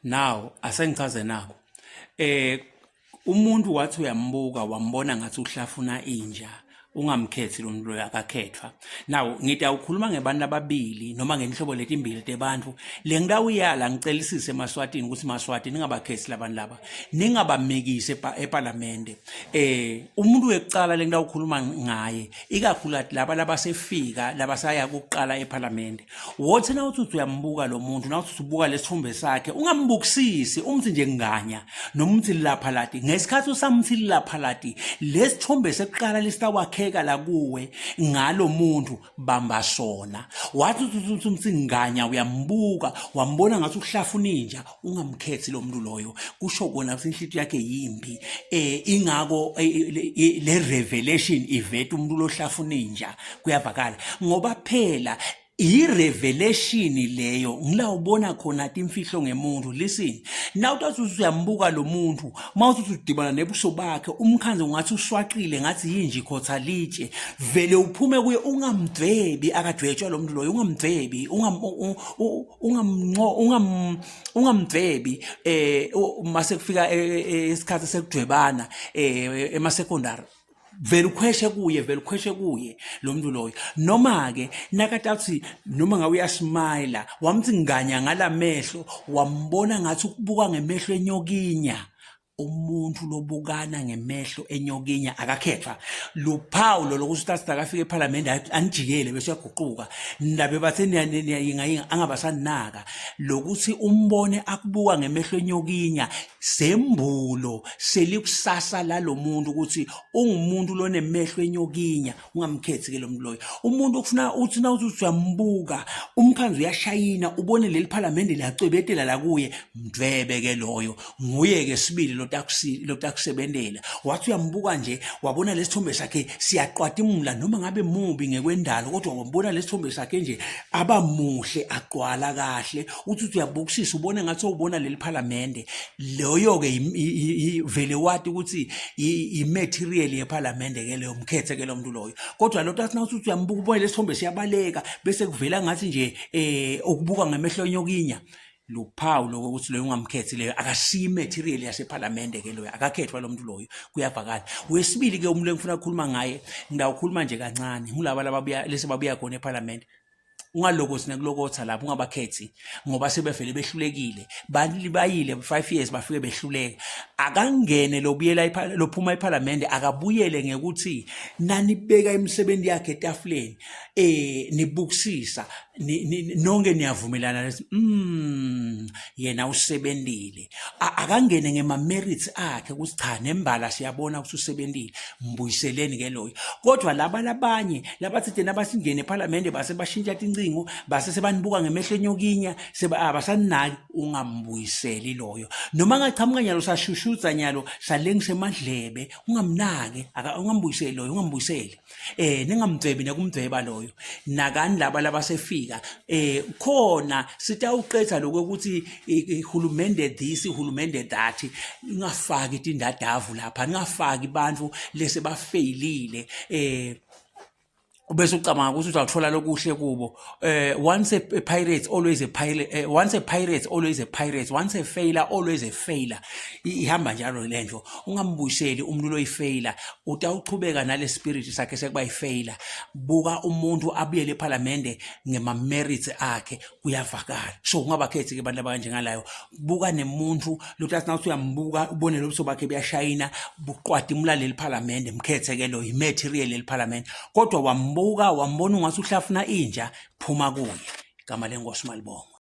Now asengichaze nako. Eh umuntu wathi uyambuka wambona ngathi uhlafuna inja ungamkhethi lo muntu loyo akakhethwa. Now ngitawukhuluma ngebantu ababili noma ngenhlobo letimbili tebantfu lengitawuyala ngicelisise emaSwatini ukuthi maSwati ningabakhethi labantu laba ningabamikisi ePalamende. Eh umuntu wekucala lengitawukhuluma ngaye ikakhulukati laba labasefika labasaya kuqala ephalamende wothi na uthi uyambuka lo muntu na uthi ubuka lesithombe sakhe ungambukisisi umthi nje nganya noma umthi lapha lati ngesikhathi usamthi lapha lati lesithombe sekuqala lesitawakheka la kuwe ngalo muntu bamba sona wathi uthi umthi nganya uyambuka wambona ngathi uhlafuna inja ungamkhethi lo muntu loyo kusho kona ukuthi inhlitiyo yakhe yimbi eh ingako eh, eh, le revelation iveta umuntu lohlafuna inja kuyavakala ngoba phela i-revelation leyo ngila ubona khona timfihlo ngemuntu listen now utathi uyambuka lo muntu uma uthi udibana nebuso bakhe umkhanze ungathi uswaqile ngathi yinje ikhotha litshe vele uphume kuye ungamdwebi akadwetshwa lo muntu loyo ungamdwebi ungam ungamnco ungam ungamdwebi eh mase kufika e, e, e, isikhathi sekudwebana eh ema secondary vele ukhweshe kuye vele ukhweshe kuye lo muntu loyo noma ke nakatathi noma ngabe uyasmile wamthi nganya ngalamehlo wambona ngathi ukubuka ngemehlo enyokinya umuntu lobukana ngemehlo enyokinya akakhethwa luphawu lo lokuthi utathi akafika ephalamende anijikele bese uyaguquka ndabe bathe niyayingayinga angabasanaka lokuthi umbone akubuka ngemehlo enyokinya sembulo selikusasa lalomuntu ukuthi ungumuntu lonemehlo enyokinya ungamkhethi ke lo muntu loyo umuntu okufuna uthi na uthi uyambuka umkhanzi uyashayina ubone leli phalamende liyacwebetela la kuye mdvebe ke loyo nguye ke sibili lotakusebentela wathi uyambuka nje wabona lesithombe sakhe siyaqwatimula noma ngabe mubi ngekwendalo kodwa wambona lesithombe sakhe nje abamuhle agcwala kahle uthi uthi uyabukisisa ubone ngathi ubona leli phalamende loyo ke vele wati ukuthi i-material yephalamende ke leyo mkhethe ke lo muntu loyo kodwa lo tathi nawuthi uyambuka ubone lesithombe siyabaleka bese kuvela ngathi nje eh ukubuka ngemehlo enyokinya luphawu lokho ukuthi loyo ungamkhethi leyo akasiyi i-material yasephalamende ke loyo akakhethwa lo muntu loyo kuyavakala wesibili ke umuntu engifuna ukukhuluma ngaye ngidawukhuluma nje kancane ngulaba lababuya lese babuya khona ephalamende ungalokothi nekulokotha lapho ungabakhethi ngoba sebevele behlulekile bayile 5 years bafike behluleka akangene lobuyela lophuma ephalamende akabuyele ngekuthi nanibeka imisebenzi yakhe etafuleni eh nibukisisa nonke niyavumelana lethi mm yena usebentile akangene ngema merits akhe ukuthi cha nembala siyabona ukuthi usebentile mbuyiseleni ke loyo kodwa laba labanye labathi thina basingene eParliament base bashintsha tincingo base sebanibuka ngemehlo enyokinya seba abasanaki ungambuyiseli loyo noma ngachamuka nyalo sashushutsa nyalo salengisa emadlebe ungamnaki ungambuyiseli loyo ungambuyiseli eh ningamdwebi nekumdweba loyo nakani laba labasefika eh khona sitawuqetha lokho ukuthi ihulumende this ihulumende that ingafaki tindadavu lapha ningafaki abantu lese bafeyilile eh ubese ucabanga ukuthi uzawuthola lokuhle kubo eh once a, a pirate always a pirate eh, once a pirate always a pirate once a failure always a failure ihamba njalo le nto ungambuyiseli umuntu loyifeyila utawuchubeka nale spirit sakhe sekuba yifeyila buka umuntu abuyele ephalamende ngema-merits akhe kuyavakala so ungabakhethi ke abantu abanjengalayo buka nemuntu lokuthi nawuthi uyambuka ubone lobuso bakhe buyashayina buqwada imlaleli phalamende mkhethe ke lo yi-material leli phalamende kodwa wambuka wambona ungathi uhlafuna inja phuma kuye igama lenkosi malibongwe.